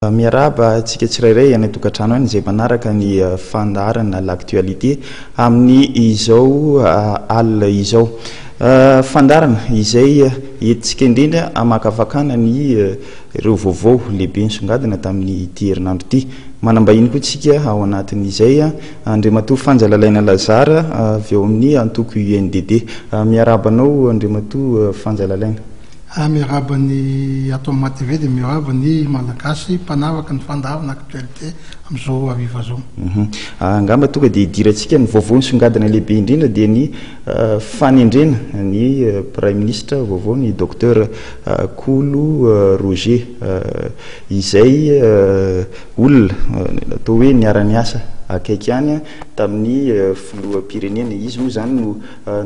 Miarahaba antsika tsirairay any an-tokantrano any izay manaraka ny fandaharana L'actualité amin'ny izao alina izao. Fandaharana izay entintsika indrindra hamakafakana ny ireo vaovao lehibe nisongadina tamin'ity herinandro ity. Manam-bahiny koa isika ao anatin'izay, Andriamatoa Fanja Lalaina Lazare avy ao amin'ny antoko UNDD. Miarahaba anao Andriamatoa Fanja Lalaina. Ah miarahaba ny ato amin'ny MATV dia miarahaba ny Malagasy mpanaraka ny fandaharana actualité amin'izao hariva izao. Angamba tonga dia hidirantsika ny vaovao nisongadina lehibe indrindra dia ny fanendrena ny Praiminisitra vaovao ny Docteur Kolo Roger izay olona atao hoe niara-niasa akaiky ihany tamin'ny filoham-pirenena. Izy moa izany no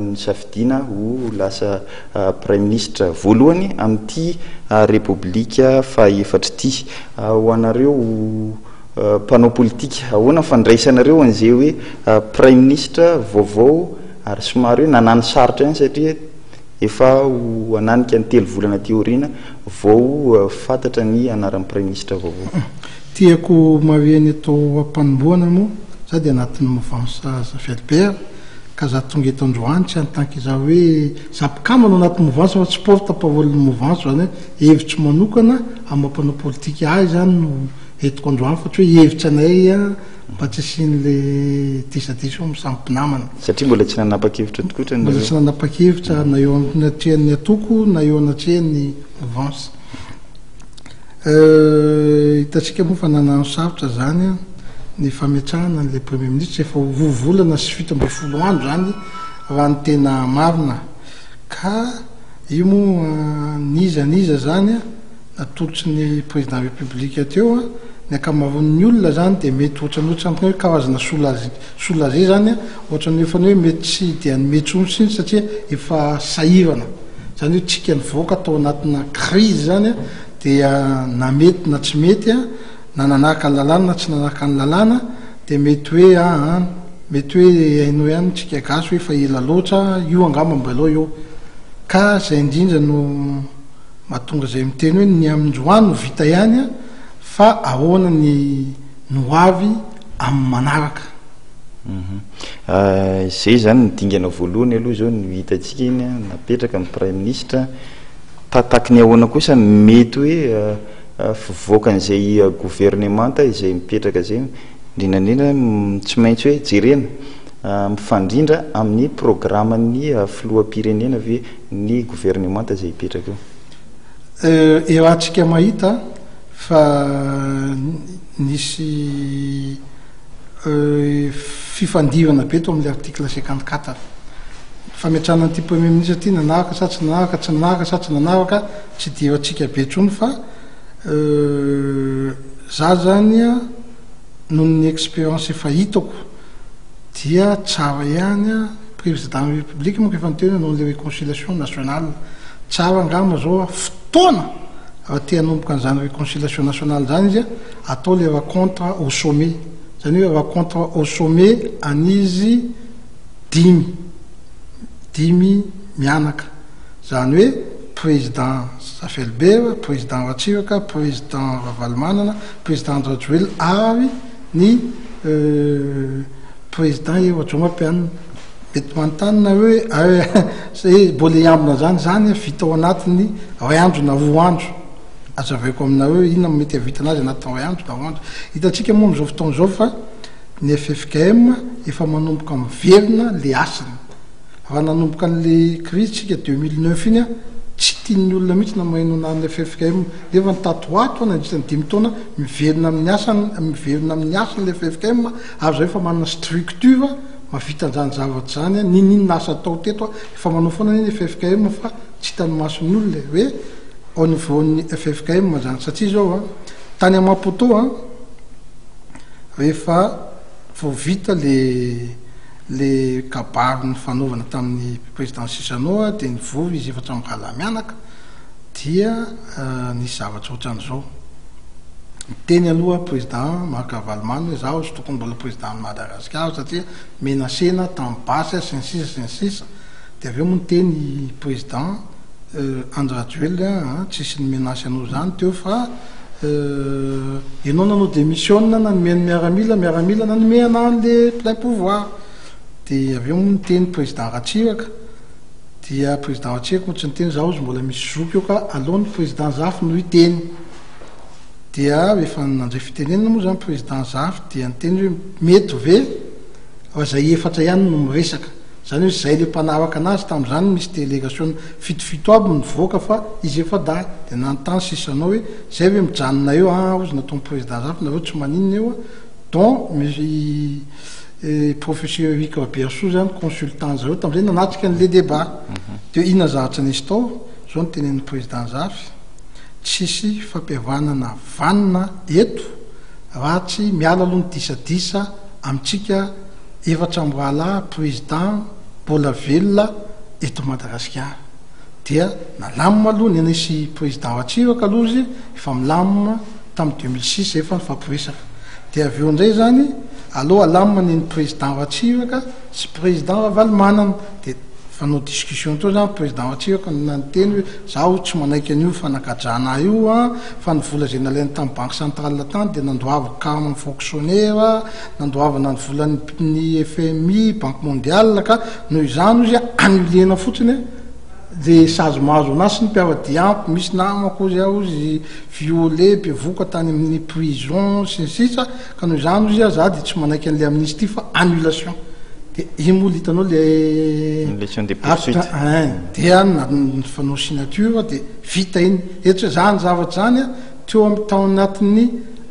nosafidiana ho lasa Praiminisitra voalohany amin'ity Repoblika fahaefatra ity. Ho anareo mpanao politika, ahoana ny fandraisanareo an'izay hoe Praiminisitra vaovao ary somary hoe nanano sarotra ihany satria efa ho hananika ny telo volana aty aoriana vao fantatra ny anaran'ny Praiminisitra vaovao? Tiako marihina eto am-panombohana moa, za dia anatin'ny mouvance Zafy Albert, Ka za tonga eto androany tsy en tant que za hoe za mpikambana ao anaty mouvance fa tsy porte parole ny mouvance zany hoe hevitro manokana amin'ny maha mpanao politika ahy zany no entiko androany fa tsy hoe hevitra anay mba tsy hisian'le disadisa eo amin'ny samy mpinamana. Satria mbola tsy nanapa-kevitra tokoa nareo. Mbola tsy nanapa-kevitra na eo anatrehan'ny antoko na eo anatrehan'ny mouvance. Hitantsika moa fa nanano sarotra izany ny fametrahana an'ilay Premier ministre, efa ho roa volana sy 17 andro izany raha ny tena marina. Ka io moa n'iza n'iza izany natolotry ny Président République teo, ny ankamaroan'ny olona izany dia mety ohatran'ny ohatran'ny hoe karazana soulager, soulager izany, ohatran'ny efa ny hoe mety tsy dia hanome intsony siny satria efa sahirana. Izany hoe tsika nivoaka tao anatina crise izany dia na mety na tsy mety na nanaraka ny lalàna na tsy nanaraka ny lalàna dia mety hoe aa mety hoe hainao ihany tsika gasy hoe efa ela loatra io angamba mba aleo eo ka izay indrindra no mahatonga izay miteny hoe ny amindroany no vita ihany fa ahoana ny no ho avy amin'ny manaraka. Izay izany ny dingana voalohany aloha izao no hitantsika iny an, napetraka ny praiminisitra, tataky ny ahoana kosa ny mety hoe fivoakan'izay governemanta izay mipetraka izay, indrindra indrindra tsy maintsy hoe jerena mifandrindra amin'ny programan'ny filoham-pirenena ve ny governemanta izay hipetraka eo. Iarahantsika mahita fa nisy Fifandirana be tao amin'ilay article 54. Fametrahana an'ity Premier ministre ity nanaraka sa tsy nanaraka, tsy nanaraka sa tsy nanaraka, tsy idirantsika be intsony fa za zany noho ny expérience efa hitako dia tsara ihany, Président de la République manko efa niteny hoe hanao an'ilay réconciliation nationale, tsara angamba zao fotoana raha te hanomboka an'izany réconciliation nationale zany izy atao le rencontre au sommet, zany hoe rencontre au sommet an'izy dimy, dimy mianaka, zany hoe président Zafy Albert, président Ratsiraka, président Ravalomanana, président Andry Rajoelina ary ny président Hery Rajaonarimampianina. Mety manontany nareo hoe mbola hiambina zany, zany vita ao anatin'ny iray andro na roa andro. Azavaiko aminareo hoe inona no mety hahavitana azy anatin'ny iray andro na roa andro. Hitantsika moa amin'izao fotoana izao fa ny ffkm efa manomboka miverina le hasiny. Raha nanomboka an'le crise tsika 2009 iny an, tsy tian'ny olona mihitsy na maheno anarana ffkm. Nefa ny tato ho ato nandritra ny dimy taona miverina amin'ny asany, miverina amin'ny hasiny le ffkm ary izao efa manana structure mahavita an'izany zavatra izany an, n'inon'inona asa atao teto an, efa manao foana anie ny ffkm fa tsy hitan'ny mason'ny olona e, hoe au niveau ny ffkm zany satria zao an, tany Maputo an, rehefa vao vita le le kabary nifanaovana tamin'ny président Chissano dia nivory izy efatra mirahalahy mianaka dia nisy zavatra ohatran'izao, niteny aloha président Marc Ravalomanana hoe zaho tsy tokony mbola président an'i Madagasikara satria menacena tamin'ny basy sy ny sisa sy ny sisa, dia avy eo moa niteny i président Andry Rajoelina a, tsisy ni-menace anao zany teo fa Ianao nanao démission nanome ny miaramila, miaramila nanome anah an'le plein pouvoir. Dia avy eo moa niteny président Ratsiraka, dia président Ratsiraka moa tsy niteny, za hozy mbola misy zoky eo ka aleo ny président Zafy no hiteny. Dia rehefa nandray fitenenana moa zany président Zafy dia niteny hoe mety ve raha zay efatra ihany no miresaka. Zany hoe zay le mpanaraka anazy tamzany misy delegation fitofito aby nivoaka fa izy efa-dahy de nanontany sisa anao hoe zay ve mijanona eo aa ozy nataony président zafy nareo tsy maninona eo a dont i professeur Eric Rabearisoa zany consultant zareo tamzay nanatrika anle débat de inona zavatra nisy tao zao no tenenin'ny président zafy tsisy fampihavanana vanona eto raha tsy miala aloha ny disadisa amintsika 24 rahalahy président mbola velona eto Madagasikara dia nalamina aloha ny nisy président Ratsiraka aloha izy efa milamina tamin'ny 2006 efa nifampiresaka dia avy eo indray zany aloha alamina ny président Ratsiraka sy président Ravalomanana de fanao discussion teo zany président Ratsiraka nanteny hoe zaho tsy manaiky an'io fanagadrana io a fa ny vola zay nalainy tamin'ny banque centrale tany de nandoavako karama ny fonctionnaire nandoavana ny volan'ny FMI, banque mondiale ka noho izany ozy annulena fotsiny le sazy mahazo anazy sy ny mpiara-diampo misy namako ozy aho ozy violé bevoka tany amin'ny prison sy ny sisa ka noho izany ozy a za de tsy manaiky an'le amnistie fa annulation de iny moa hitanao le Annulation des poursuites. acte un dia fanao signature de vita iny eto zany zavatra zany a teo amy tao anatin'ny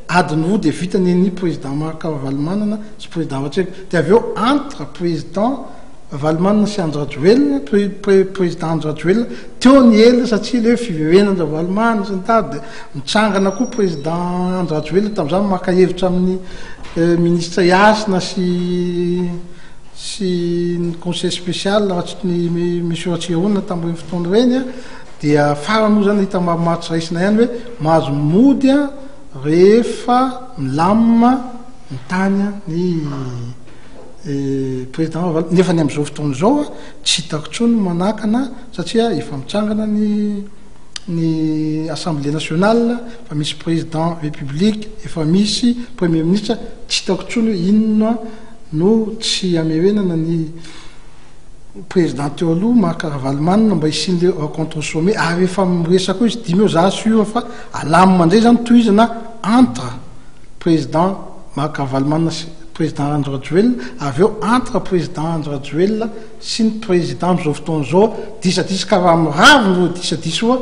adiny roa de vita ny ny président Marc Ravalomanana sy président Ratsiraka de avy eo entre président Ravalomanana sy Andry Rajoelina président Andry Rajoelina teo ny ela satria le hoe fiverenana Ravalomanana sy ny tady de mitsangana koa président Andry Rajoelina tam'izany maka hevitra amin'ny ministre Hasina sy sy ny conseil spécial raha tsy ny monsieur Ratsirahonana tamin'ireny fotoana ireny a dia farany moa zany hita maromaro tsy raisina ihany hoe mahazo mody a rehefa milamina ny tany a ny président Ravalo nefa ny am'izao fotoana izao a tsy hitako intsony manakana satria efa mitsangana ny ny assemblée nationale fa misy président république efa misy premier ministre tsy hitako intsony hoe inona no tsy amerenana ny président teo aloha Marc Ravalomanana mba hisian'le rencontre sommet ary efa miresaka eo izy dimy eo za sûr fa alamina indray zany tohizana entre président Marc Ravalomanana sy président Andry Rajoelina avy eo entre président Andry Rajoelina sy ny président am'izao fotoana zao disadisa ka raha miraviny ro disadisa oa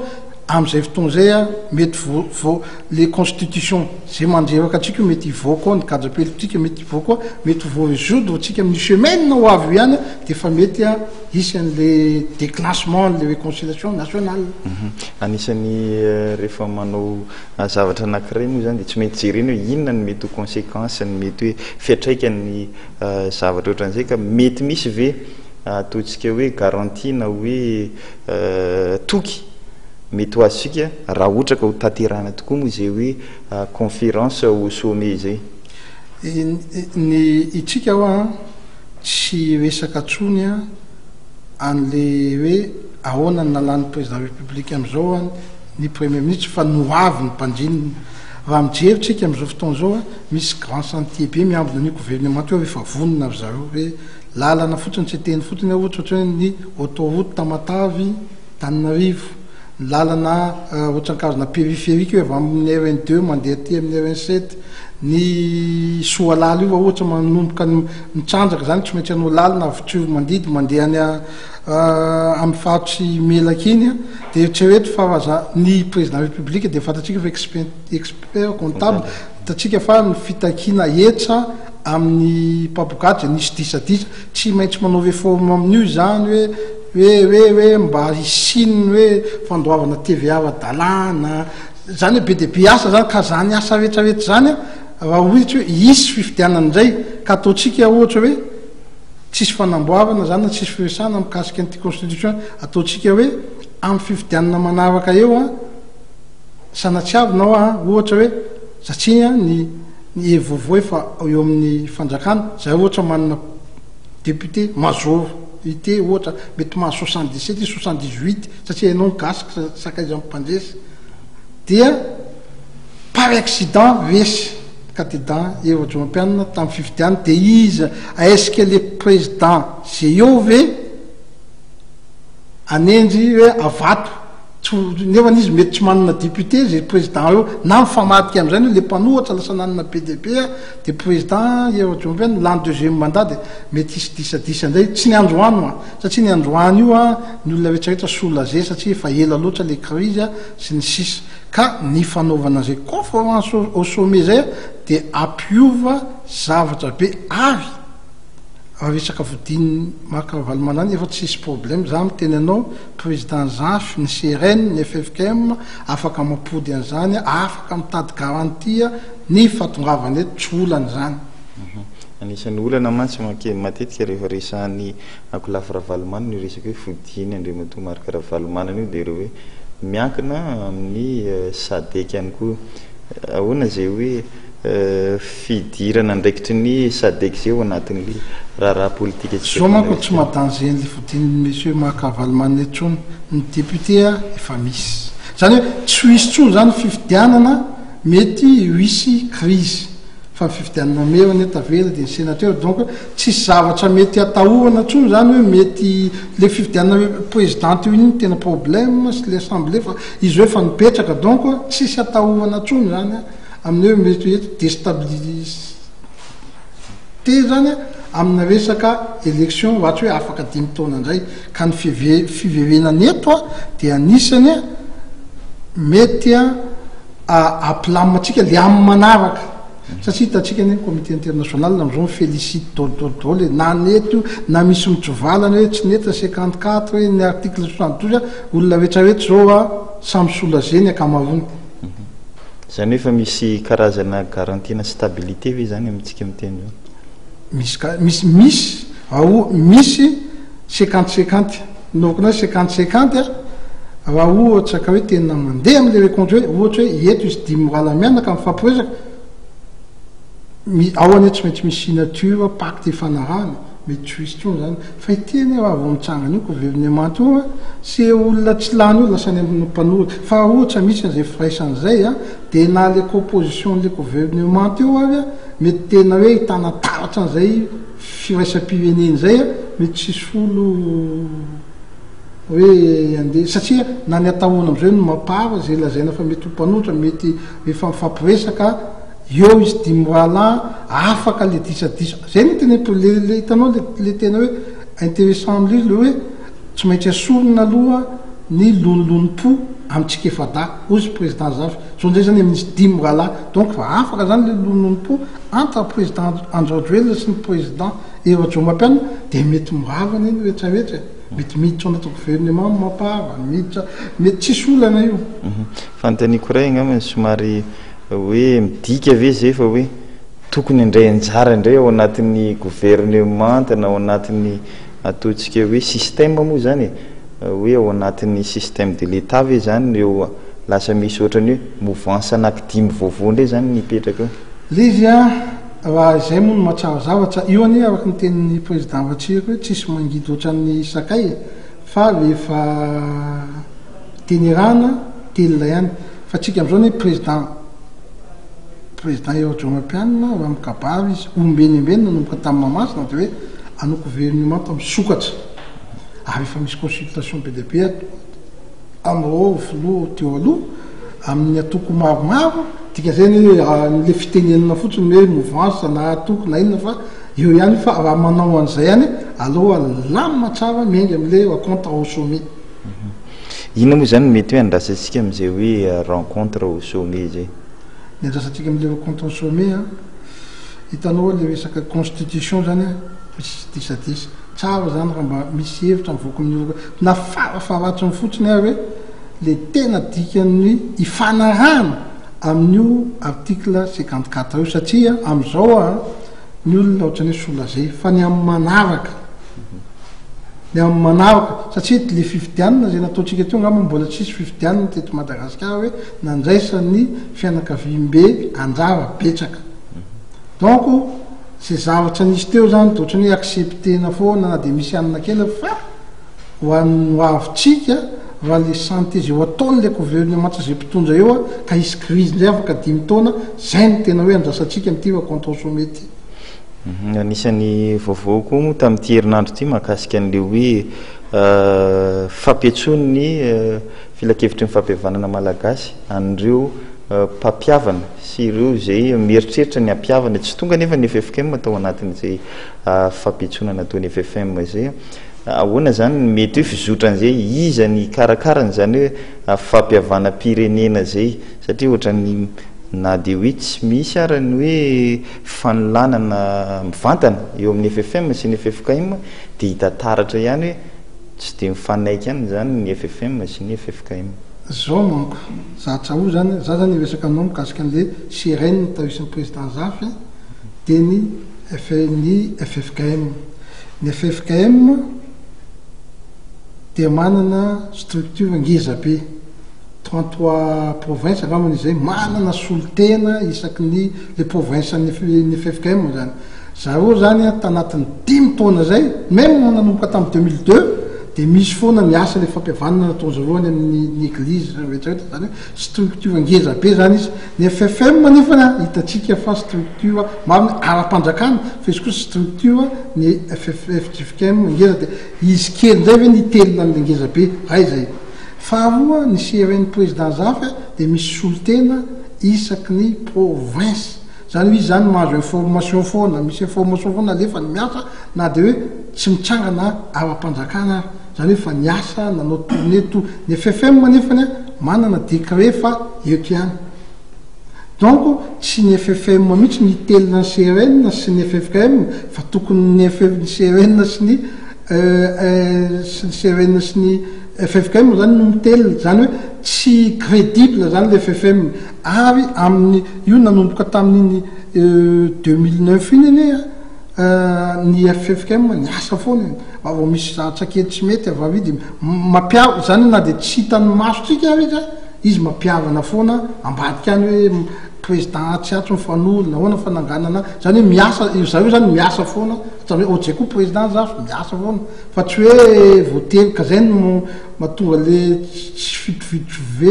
am'izay fotoana zay a mety vo vo le constitution zay mandreraka atsika io mety hivoaka ao ny cadre politique mety hivoaka ao mety vo résoudre tsika amin'ny semaine ho avy io ihany de fa mety a hisy an'le déclenchement le réconciliation nationale. Anisan'ny rehefa manao zavatra anankiray moa zany de tsy maintsy jerena hoe inona ny mety ho conséquence ny mety hoe fiatraikany zavatra ohatran'izay ka mety misy ve ataontsika hoe garantie na hoe toky mety ho azontsika raha ohatra ka ho tanterahana tokoa moa zay hoe conférence au sommet zay? Ny itsika ao a tsy resaka ntsony a an'le hoe ahoana ny nalàn'ny président république am'izao a ny premier ministre fa noavy ny mpandrinina raha mijery tsika am'izao fotoana zao a misy grand chantier be miambina ny gouvernement teo efa vonona ry zareo hoe lalana fotsiny tsy teny fotsiny ohatra ohatra hoe ny autoroute Tamatavy Tananarivo ny lalana ohatran-kazona périphérique io avy amin'ny RN2 mandeha aty amin'ny RN7 ny Soalala io ohatra manomboka mitrandraka zany tsy maintsy anao lalana avy Tsiromandidy mandeha any amin'ny faritsy Melaky iny a de eritrereto fa raha za ny président république de fantatsika fa expert comptable hitantsika fa ny fitakiana hetra amin'ny mpampigadra nisy disadisa tsy maintsy manao réforme amin'io zany hoe hoe hoe hoe mba hisiny hoe fandoavana TVA ara-dalàna zany hoe be de be asa zany ka zany asa rehetrarehetra zany a raha ohatra hoe hisy fifidianana indray ka ataontsika ohatra hoe tsisy fanamboarana zany na tsisy firesahana mikasika an'ity constitution ataontsika hoe amin'ny fifidianana manaraka eo a sanatsiavinao a ohatra hoe satria ny ny hery vaovao efa eo amin'ny fanjakana zay ohatra manana député majorité ohatra mety mahazo 77 izy 78 satria ianao ny gasy sakaiza mpandresy dia par. Par accident resy candidat Hery Rajaonarimampianina tamin'ny fifidianana dia iza est-ce que le président ze eo ve hanendry hoe avato tsy ho nefany izy mety tsy manana député ze président eo na mifamadika amin'izay ny hoe le mpanohatra lasa nanana be dia be dia président Hery Rajaonarimampianina lany deuxième mandat dia mety hisy disadisa indray tsy ny androany hoa satria ny androany io a ny olona rehetra rehetra soulagé satria efa ela loatra le crise sy ny sisa Ka ny fanaovana izay conférence au sommet izay dia hampiova zavatra be ary raha resaka fodian'i Marc Ravalomanana efa tsisy problème, za miteny anao président Zafy, ny CRN, ny ffkm afaka mampody an'izany, afaka mitady garantie ny fahatongavany eto, tsy olana izany. Anisan'ny olana mantsy matetika rehefa resahan'ny ankolafy Ravalomanana io resaka hoe fodian'i Andriamatoa Marc Ravalomanana io dia ireo hoe miankina amin'ny Sadec ihany koa. Ahoana izay hoe fidirana andraikitry ny Sadec izay ao anatin'ilay raharaha politika antsika Zao manko tsy maha danger an'ilay fodian'i Monsieur Marc Ravalomanana intsony, ny député efa misy. Izany hoe tsy ho hisy intsony izany fifidianana mety ho hisy crise. Fa ny fifidianana maire anie tavela dia ny sénateur donc tsisy zavatra mety atahorana intsony zany hoe mety le fifidianana président teo iny no tena problème sy le assemblée fa izy hoe efa nipetraka donc tsisy atahorana intsony zany amin'ny hoe mety hoe destabiliser zany amina resaka élection raha tsy hoe afaka dimy taona indray ka ny fiverenana eto a dia anisany mety a Hampilamina antsika le amin'ny manaraka satria hitantsika anie ny comité international amizao mi felicite daholo daholo daholo e, na nety io na misy mitsivalana hoe tsy nety ny 54 hoe ny article 72 a, olona rehetra rehetra zao a samy soulager ny ankamaroany. Izany hoe efa misy karazana garantie-na stabilité ve izany amintsika miteny izao? Misy ka, misy misy raha oha misy cinquante cinquante. Nofiko hoe cinquante cinquante a, raha ohatra ka hoe tena mandeha amin'ilay rencontre hoe ohatra hoe eto izy dimy mirahalahy mianaka mifampiresaka, mi- ao anie tsy maintsy misy signature, pacte ifanarahana, mety tsy ho hisy intsony izany. Fa ity anie raha vao mitsangana io gouvernement io a, se olona tsy lany io lasa any amin'ny mpanohitra. Fa raha ohatra misy an'izay firaisana izay a, dia na le composition-n'ilay gouvernement eo ary a, mety tena hoe ahitana taratra an'izay firaisam-pirenena izay a, mety tsisy folo hoe andeha satria na ny atahorana amizao ny mapar izay lazaina fa mety ho mpanohitra mety efa mifampiresaka eo izy dimy mirahalahy afaka le disadisa zay no teneniko le le hitanao le le tena hoe intéressant amle izy le hoe tsy maintsy asorina aloha ny lonilonipo amintsika efa-dahy hoy izy président Zafy zao ndray zany amin'izy dimy mirahalahy donc fa afaka zany le lonilonipo entre président Andry Rajoelina sy ny président Hery Rajaonarimampianina dia mety mirava anie ny rehetra rehetra e! Mety miditra ao anaty gouvernement ny mampahava, miditra, mety tsisy olana io. Fanontaniako iray angamba ny somary hoe midika ve izay fa hoe tokony handray anjara indray ao anatin'ny gouvernement na ao anatin'ny ataontsika hoe système moa izany e, hoe ao anatin'ny système de l'Etat ve izany ireo lasa misy ohatran'ny hoe mouvance anaky dimy vaovao indray izany mipetraka eo? Ilay izy an, raha izay moa no mahatsara zavatra, io anie araka ny tenin'ny Président Ratsiraka hoe tsisy mangidy ohatran'ny sakay e, fa rehefa tenerana telina ihany, fa tsika amin'izao anie Président Président Hery Rajaonarimampianina raha mikabary izy ombeny ombeny nanomboka tamin'ny Mahamasina dia hoe hanao gouvernemanta misokatra ary efa misy consultation be dia be ato amin'ireo filoha teo aloha amin'ny antoko maromaro, dikan'izay anie hoe le fitenenana fotsiny hoe mouvance na antoko na inona fa eo ihany fa raha manao an'izay ihany aleo alamina tsara miainga amin'le rencontre au sommet. Inona moa izany no mety hoe andrasantsika amin'izay hoe rencontre au sommet izay? Ny andrasantsika amin'le rencontre au sommet an, hitanao hoe le resaka constitution zany an, misy disadisa. Tsara zany raha mba misy hevitra mivoaka amin'io na farafaharatsiny fotsiny ary hoe le tena dikan'ny ifanarahana amin'io article 54 io satria amin'izao a ny olona ohatran'ny hoe soulagé fa ny amin'ny manaraka ny amin'ny manaraka satria le fifidianana izay nataontsika teo angamba mbola tsisy fifidianana teto Madagasikara hoe nandraisan'ny fianakaviambe anjara betsaka donc Ze zavatra nisy teo zany de ohatran'ny hoe accepter-na foana na de misy hanina kely fa ho an'ny ho avintsika raha le santé zay ho ataon'le gouvernemanta zay mpitondra eo a, ka hisy crise indray afaka 5 taona, zay no tena hoe andrasantsika amin'ity rencontre au sommet ity. Anisan'ny vaovao koa moa tamin'ity herinandro ity mahakasika an'le hoe fampiantsoan'ny filankevitry ny fampihavanana malagasy an'ireo mpampihavana sy ireo izay mieritreritra ny hampihavana. Tsy tonga anefa ny FFKM tao anatin'izay fampiantsoana nataon'ny FFM izay. Ahoana izany ny mety hoe fizotran'izay? Iza ny hikarakara an'izany hoe fampihavanam-pirenena izay? Satria ohatran'ny na dia hoe tsy misy ara ny hoe fanolanana mivantana eo amin'ny FFM sy ny FFKM dia hita taratra ihany hoe tsy dia mifanaiky ihany izany ny FFM sy ny FFKM. Zao manko, za tsaho zany, za zany hiresaka aminao mikasika an'le CRN tarisin'ny président Zafy dia ny F ny ffkm. Ny ffkm dia manana structure ngeza be, 33 provinces angambany izay, manana solontena isaky ny le province an'ny ny ffkm zany. Zareo zany an, tanatin'ny dimy taona zay, même nanomboka tamin'ny 2002 dia misy foana ny asa le fampihavanana nataon-zareo any amin'ny ny eglizy rehetra rehetra, zany hoe structure ngeza be zany izy. Ny ffm nefany an, hitantsika fa structure marina ara-panjakana fa izy kosa structure ny ffkm ngeza dia izy kely indray ve ny hitelina an'le ngeza be, ray zay. Faharoa ny CRN président Zafy dia misy solontena isaky ny province. Zany hoe izy zany mahazo information foana, misy information foana alefany miasa na dia hoe tsy mitsangana ara-panjakana ary. Zany hoe fa niasa, nanao tournée tout. Ny ffm nefany manana décret fa eto ihany. Donc tsy ny ffm mihitsy no hitelina ny CRN sy ny ffkm fa tokony ny ny CRN sy ny sy ny CRN sy ny ffkm zany no mitelina. Zany hoe tsy crédible zany le ffm. Ary amin'ny io nanomboka tamin'iny 2009 iny anie ny ffkm niasa foana e. Raha vao misy zavatra kely tsy mety avy ao dia mampiavaka, izany hoe na dia tsy hitan'ny masontsika ary izy, izy mampihavana foana ambadika any hoe président atsy atsy mifanolona, ahoana fananganana, izany hoe miasa, ry zareo izany miasa foana, hatramin'ny hoe ohatran'izay koa président Zafy, miasa foana, fa tsy hoe voatery, ka izay no mahatonga le tsy fitovitovy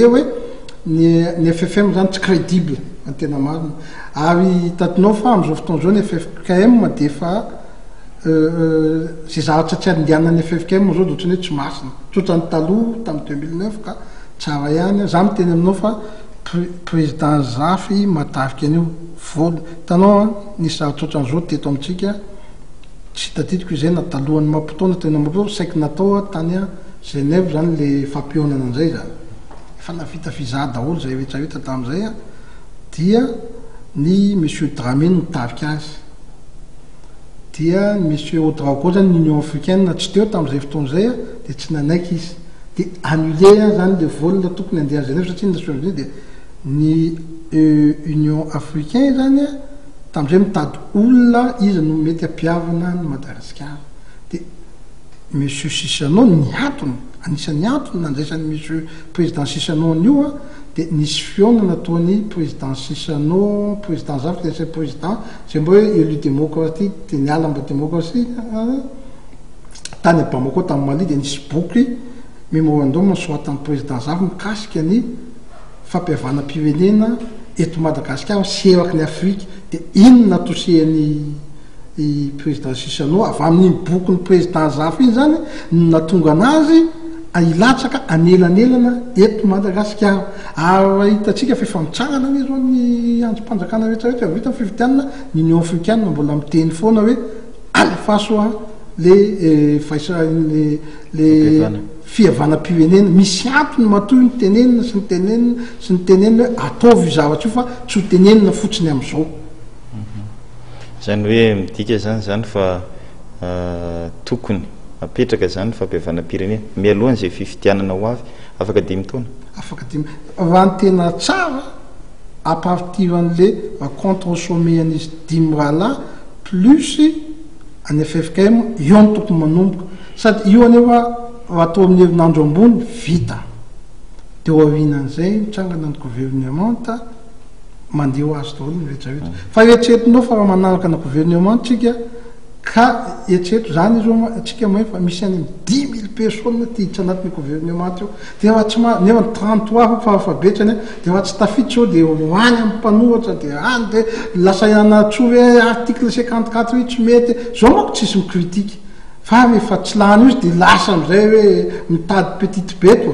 hoe ny ny ffm izany tsy crédible, raha ny tena marina. Ary tadinao fa amin'izao fotoana izao ny ffkm dia efa izay zavatra tsy andehanan'ny ffkm izao dia ohatran'ny hoe tsy masina. Tsy ohatran'ny taloha tamin'ny 2009 ka tsara ihany. Za miteny aminao fa président Zafy matarika an'io. Vola, hitanao an, nisy zavatra ohatran'izao teto amintsika, tsy tadidiko izay na talohan'ny Maputo na tena Maputo, saiky natao tany Genève izany le fampihaonana an'izay izany. Efa nahavita visa daholo izay rehetra rehetra tamin'izay an. Dia ny Monsieur Dramé no nitarika azy. Dia ny Monsieur Ouedraogo zany ny Union Africaine tsy teo tamin'izay fotoana izay dia tsy nanaiky izy. Dia annulé zany le vol tokony handeha any Genève satria ny Nations Unies dia ny Union Africain zany tamin'izay mitady olona iza no mety hampihavana an'i Madagasikara. Dia Monsieur Chissano ny antony, anisan'ny antony nandraisan'i Monsieur Président Chissano an'io dia nisy fihaonana nataon'i Président Chissano, Président Zafy dia ancien Président izay mba hoe élu démocratique dia niala mba démocratie tany Bamako tany Mali dia nisy boky mémorandum nosoratan'i Président Zafy mikasika ny fampihavanam-pirenena eto Madagasikara sy eraky ny Afrika dia iny no natosehan'i i Président Chissano, avy amin'iny bokin'ny Président Zafy iny izany no nahatonga an'azy hilatsaka anelanelana eto Madagasikara. Ary raha hitantsika fa efa mitsangana anie izao ny andrim-panjakana rehetra rehetra, vita ny fifidianana, ny Union Africaine mbola miteny foana hoe alefaso an le faisa le le fihavanam-pirenena. Misy antony matoa io nitenenina sy nitenenina sy nitenenina hoe ataovy io zavatra io fa tsy ho tenenina fotsiny amin'izao. Izany hoe midika izany izany fa tokony apetraka izany ny fampihavanam-pirenena mialohan'izay fifidianana ho avy afaka dimy taona. Afaka dimy, raha ny tena tsara à partir an'le rencontre au sommet an'izy dimy mirahalahy plus an'ny ffkm eo no tokony manomboka. Sady io anefa raha atao amin'ny herinandro ambony vita. Dia aorianan'izay mitsangana ny governemanta. Mandeha ho azy daholo ny rehetra rehetra. Fa eritreretinao fa raha manaraka ny gouvernement tsika, Ka eritrereto zany izao ma, tsika mahay fa misy any amin'ny 10,000 personnes te hiditra anatin'io gouvernement io, dia raha tsy ma, nefa ny 33 hono farafahabetsany an, dia raha tsy tafiditra eo dia ho any amin'ny mpanohatra dia any dia lasa hianatsoa hoe article 54 io tsy mety, zao manko tsisy mi-critique fa rehefa tsy lany io izy dia lasa amin'izay hoe mitady petite bête e.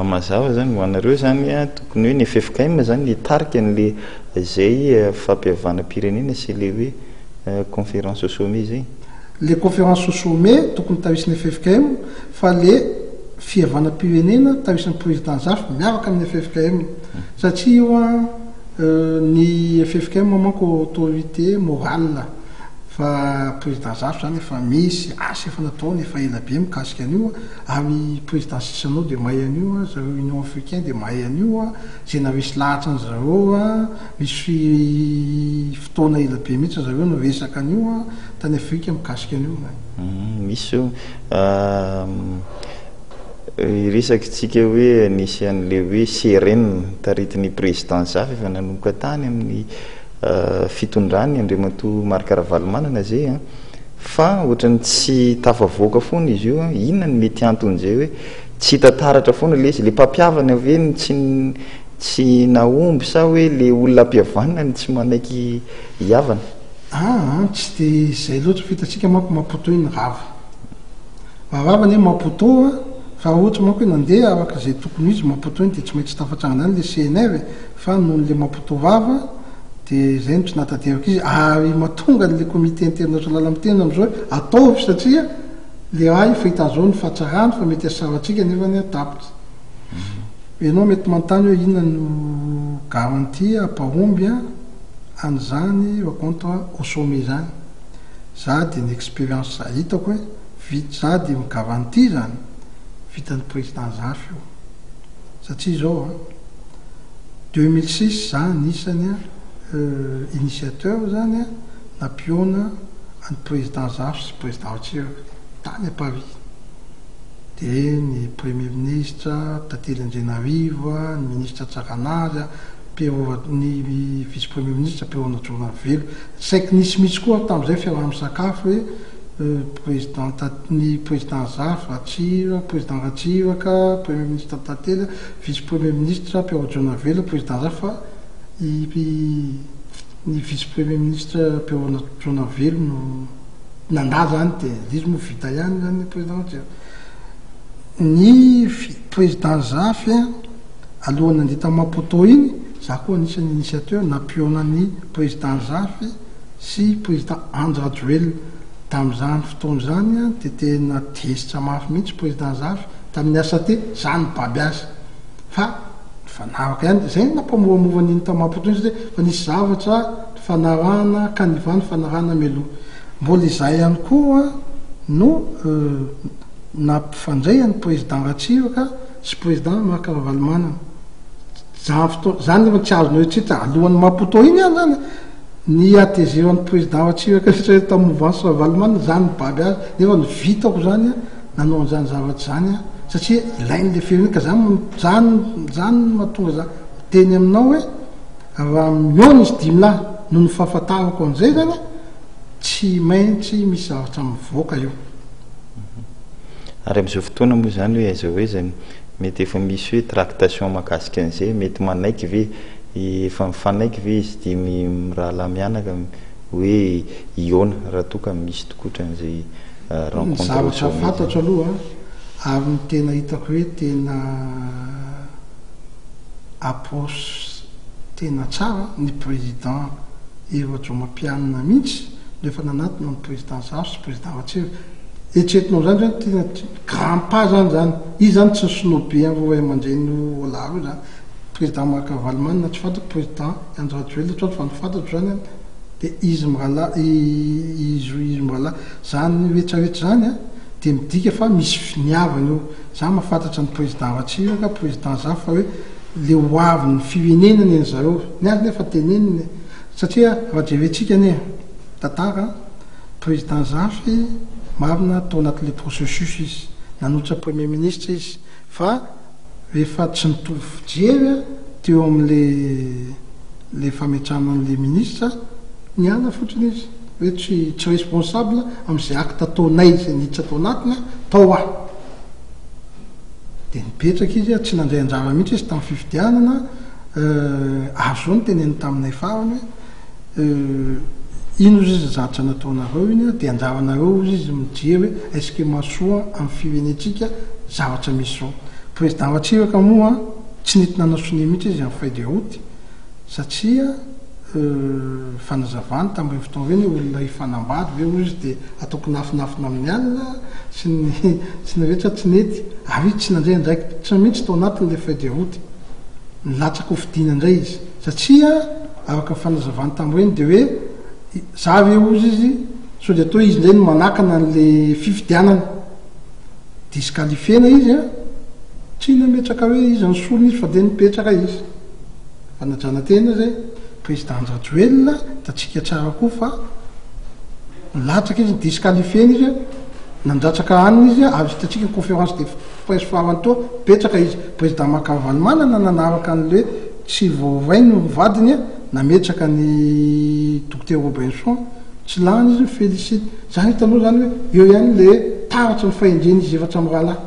Mazava zany, ho anareo zany tokony hoe ny ffkm zany hitarika an'le zay fampihavanam-pirenena sy le hoe conférence au sommet zay. Le conférence au sommet tokony tarisin'ny ffkm fa le fihavanam-pirenena tarisin'ny président Zafy miaraka amin'ny ffkm satria io an ny ffkm manko autorité morale fa président Zafy zany efa misy asa efa nataony efa ela be mikasika an'io ary président Chissano dia mahay an'io zareo Union africain dia mahay an'io Izay naresy lahatra an zareo a, misy fotoana ela be mihitsy zareo niresaka an'io a, tany Afrika mikasika an'io zany. Misy zao resakintsika hoe nisy an'le hoe CRN taritin'ny président Zafy efa nanomboka tany amin'ny fitondrany Andriamatoa Marc Ravalomanana zay a, fa ohatran'ny tsy tafavoaka foana izy io a, inona no mety anton'izay hoe Tsy hita taratra foana le izy, le mpampihavana ve no tsy tsy nahomby sa hoe le olona ampihavanina no tsy manaiky hihavana? Aa tsy de izay loatra fa hitantsika manko Maputo iny rava. Raha rava anie Maputo a, fa raha ohatra manko hoe nandeha araka izay tokony ho izy Maputo iny dia tsy maintsy tafatsangana any le CNR e, fa noho ny le Maputo rava dia izay no tsy nahatanteraka izy, ary mahatonga an'le comité international miteny amin'izao hoe ataovy satria Le ahy efa hita zao ny fahatsarany fa mety hasarantsika nefa anie tapitra. Ianao mety manontany hoe inona no garantie hampahomby an'izany rencontre au sommet izany. Za dia ny experience hitako hoe vita za dia mi-garantie izany vitan'ny président Zafy io. Satria izao an, 2006 za anisany initiateur izany nampihaona an'i Président Zafy sy Président Ratsiraka tany à Paris. Dia ny Premier Ministre Tantely Andrianarivo, ny Ministre Tsaranazy, Pierrot ny Vice Premier Ministre Pierrot Rajaonarivelo. Saiky nisy mihitsy koa tamin'izay fiaraha-misakafo hoe Président ny Président Zafy, Ratsiraka, Président Ratsiraka, Premier Ministre Tantely, Vice Premier Ministre Pierrot Rajaonarivelo, Président Zafy fa i Ny vice premier ministre Pierrot Rajaonarivelo no nandà zany de izy moa vita ihany zany président Ratsiraka. Ny président Zafy alohan'ny nandeha tany Maputo iny, za koa anisan'ny initiateur nampihaona ny président Zafy sy président Andry Rajoelina. Tamin'izany fotoana izany dia tena tezitra mafy mihitsy président Zafy tamin'ny asa te, za nibaby azy fa Nifanaraka ihany, izay no nampamoramora an'iny tao Maputo iny satria efa nisy zavatra nifanarahana ka nivaha ny fanarahana mialoha. Mbola izahay ihany koa no nampifandray an'i Président Ratsiraka sy Président Marc Ravalomanana. Izany fotoana izany nefa tsy azonao eritreretina, alohan'i Maputo iny ihany izany ny hatezeran'ny Président Ratsiraka rehetra tamin'ny mouvance Ravalomanana, izany nibaby azy, nefa ny vitako izany nanao an'izany zavatra izany aho satria ilain'ilay firenena ka zany zany zany no mahatonga za miteny aminao hoe raha mihaona izy dimy lahy noho ny fahafantarako an'izay zany tsy maintsy misy zavatra mivoaka eo. Ary amin'izao fotoana moa izany hoe aiza ho aiza ny mety efa misy hoe tractation mahakasika an'izay, mety manaiky ve, efa mifanaiky ve izy dimy mirahalahy mianaka hoe hihaona raha toa ka misy tokotra an'izay Ny zavatra fantatro aloha ary ny tena hitako hoe tena approche tena tsara ny président Hery Rajaomapianina mihitsy no efa nanatona ny président Zafy sy président Ratsiraka. Eritreretinao zany zany tena grand pas zany zany. Izy zany tsy ni-snober an'ireo ray aman-dreny roalahy ireo zany. Président Marc Ravalomanana tsy fantako, président Andry Rajoelina tsy fantako fa ny fantatro zany dia izy mirahalahy izy izy mirahalahy. Zany retraretra zany a dia midika fa misy finiavana eo. Za mahafantatra ny président Ratsiraka, président Zafy fa hoe le ho avin'ny firenena ny an'zareo. Ny azy nefa teneniny e. Satria raha jerentsika anie tantara a, président Zafy marina tao anatin'le processus izy. Nanolotra premier ministre izy fa rehefa tsy nitovy fijery a teo amin'le le fametrahana an'le ministre, niala fotsiny izy. hoe tsy tsy responsable amin'izay acte ataonay izay niditra tao anatiny tao aho. Dia nipetraka izy, tsy nandray anjara mihitsy izy tamin'ny fifidianana, ary izao no teneniny taminay farany hoe, iny hozy izy ny zavatra nataonareo iny, dia anjaranareo hozy izy mijery hoe est ce que mahasoa amin'ny firenentsika zavatra misy izao. Président Ratsiraka moa tsy nety nanao sonia mihitsy izy amin'ny feuille de route satria fanazavany tamin'ireny fotoana ireny hoe olona hifanambady ve hozy izy dia atao kinafinafina amin'ny alina sy ny sy ny rehetra tsy nety ary izy tsy nandray andraikitra mihitsy tao anatin'ilay feuille de route. Nilatsaka ho fidiana indray izy satria araka ny fanazavany tamin'ireny dia hoe za ve hozy izy sao dia atao izy indray no manakana an'ilay fifidianana. Disqualifier-na izy an! Tsy nametraka hoe iza ny solony izy fa dia nipetraka izy. Fanajana tena izay. Président Andry Rajoelina, hitantsika tsara koa fa nilatsaka izy, ni-disqualifier-na izy, nandratsaka hanina izy, ary hitantsika ny conférence de presse farany teo, nipetraka izy. Président Marc Ravalomanana nanaraka an'ilay tsy voarainy ny vadiny, nametraka ny Dokotera Robinson, tsy lany izy, ni-félicite. Zany hitanao zany hoe eo ihany le taratry ny fahendren'izy efatra mirahalahy.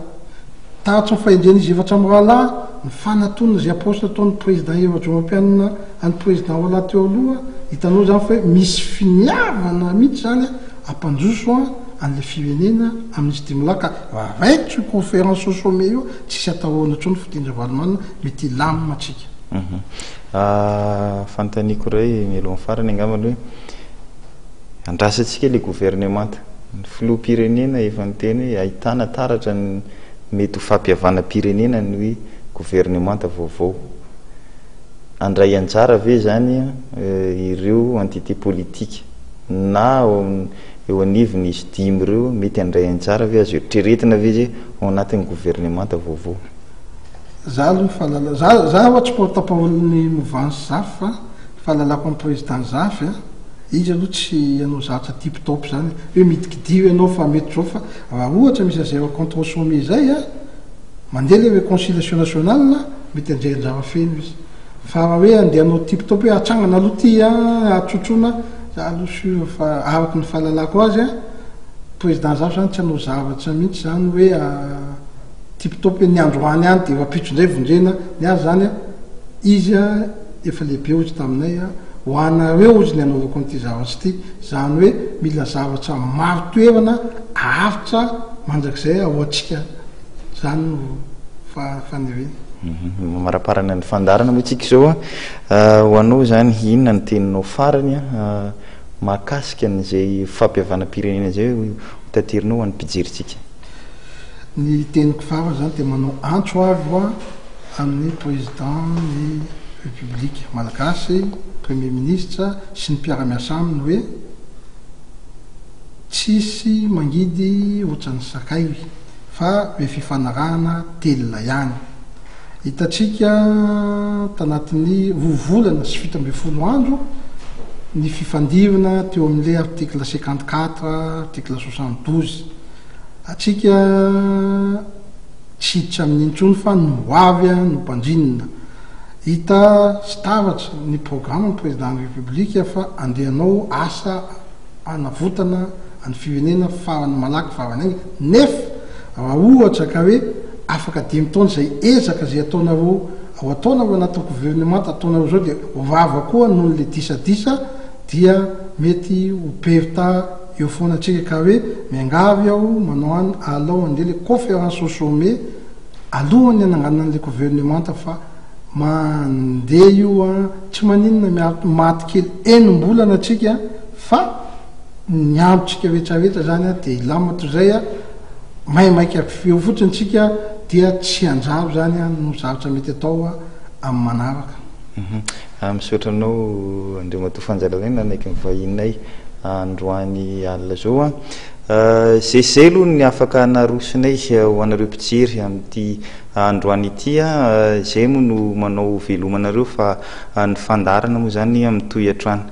Taratry ny fahendren'izy efatra mirahalahy ny fanatonana izay approche nataon'ny président Hery Rajaonarimampianina an'i président Roalahy teo aloha, hitanao zany fa hoe misy finiavana mihitsy zany hampandroso an'le firenena amin'izy dimilahy ka raha raikitra io conférence au sommet io tsisy atahorana intsony Fidiny Ravalomanana mety hilamina tsika. Fanontaniako iray mialohan'ny farany angambany hoe Andrasantsika ilay governemanta. Ny filoham-pirenena efa niteny hoe ahitana taratra ny mety ho fampihavanam-pirenena ny hoe governemanta vaovao. Handray anjara ve izany ireo entité politique na eo anivon'izy dimy ireo mety handray anjara ve, azo eritreretina ve izy ao anatin'ny governemanta vaovao? Za aloha fahalala, za za ho'a tsy porte parole ny mouvance Zafy fa fahalalako an'i président Zafy a, Izy aloha tsy hanao zavatra tip top zany hoe midikidio ianao fa mety zao fa raha ohatra misy an'izay rencontre au sommet zay a, mandeha le reconciliation nationale mety handray anjara feno izy. Fa raha hoe andeha hanao tip top hoe atsangana aloha ty a, atsotroina, za aloha sur fa araka ny fahalalako azy a, président Zafy zany tsy hanao zavatra mihitsy zany hoe tip top hoe ny androany ihany de rahampitso indray vonjena, ny azy zany a, izy a efa lehibe hozy taminay a, Ho anareo hozy ny anaovako an'ity zavatra ity, izany hoe mila zavatra maro toerana aharitra mandrakizay ho antsika, izany no faniriana. Mamaraparana ny fandaharana moa tsika izao an. Ho anao izany, inona ny teninao farany mahakasika an'izay fampihavanam-pirenena izay ho taterinao ho an'ny mpijerintsika? Ny teniko farany izany dia manao antso avo aho amin'ny Président ny République Malagasy, Premier Ministre sy ny mpiara-miasa aminy hoe tsisy mangidy ohatran'ny sakay fa be fifanarahana telina ihany. Hitantsika tanatin'ny roa volana sy 17 andro ny fifandirana teo amin'ilay article 54, article 72. Antsika tsy hiditra amin'iny intsony fa ny ho avy no banjinina. Hita sy taratra ny programan'ny Président ny République fa andeha hanao asa hanavotana ny firenena farany malaky farany haingana nefa raha ohatra ka hoe afaka dimy taona izay ezaka izay ataonareo ao ataonareo anatin'ny gouvernemanta ataonareo izao dia ho rava koa noho ny le disadisa dia mety ho perte eo foana tsika ka hoe miangavy aho manao an alao andeha le conférence au sommet alohan'ny hananganana an'le gouvernemanta fa mandeha io an tsy maninona miato maty kely enim-bolana tsika fa ny androntsika rehetrarehetra zany an de hilamina toy izay an maimaika eo fotsiny tsika dia tsy hanjary zany an no zavatra mety atao amin'ny manaraka. Misaotra anao Andriamatoa Fanja Lalaina nanaiky ny vahininay androany alina izao an. Izay sy izay aloha ny afaka narosonay ho anareo mpijery amin'ity androany ity an. Izay moa no manao veloma anareo fa ny fandaharana moa izany mitohy hatrany.